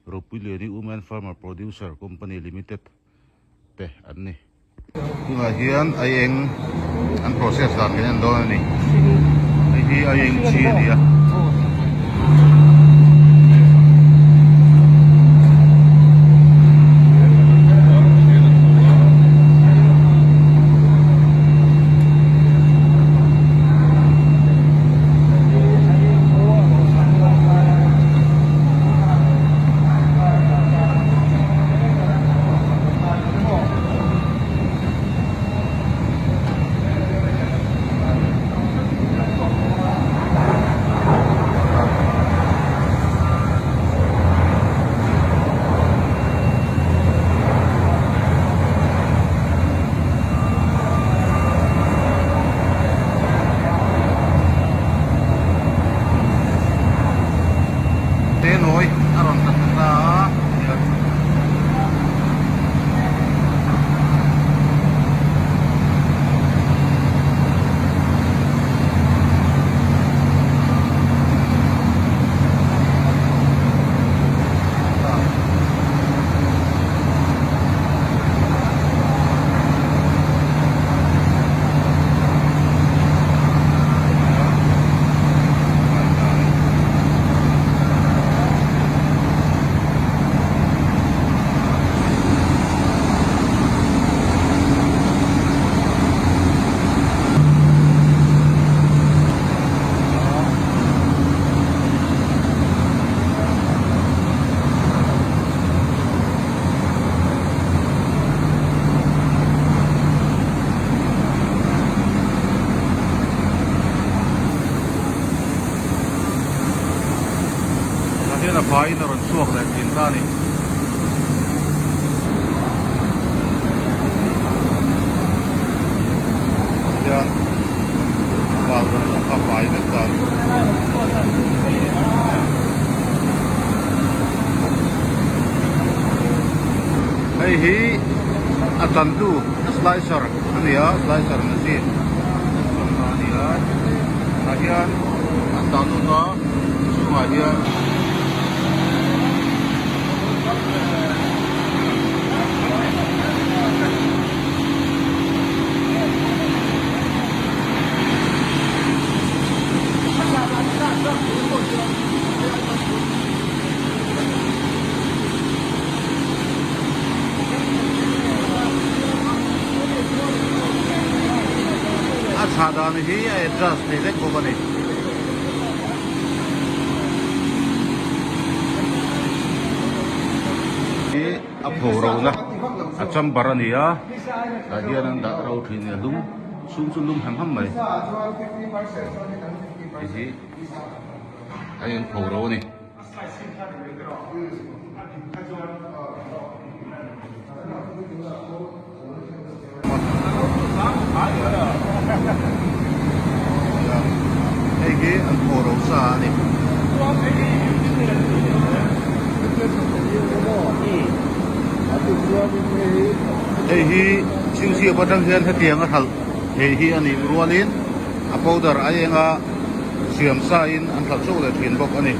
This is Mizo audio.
Ropuiliani Women Farmer Producer Company Limited te an ni. Tunah hian aieng an process dan kan en dawn a ni. Hei hi aieng chi a ni a. Te nawi a rawn tla thla ta a hian Tah hian a faiin a rawn chhuak leh thin ta a ni. Hian bal zawng zawng kha a fai vek ta a ni. Hei hi a tantu a slicer a ni a slicer machine a ni a tah hian an dah lut a chhungah hian. A chhah dan hi a adjust thei vek bawk a ni. Hi a pho rona a chamber a ni a tah hian an dah ro thin a lum chhung chu lum hem ham mai hei hi a in pho ro a ni. Hei hi an pho ro sa a ni. Hei hi chhingchhiap atang hian hetiang a hralh thei hi a nih rualin a powder a enga siam sa in an hralh chauh leh thin bawk a ni.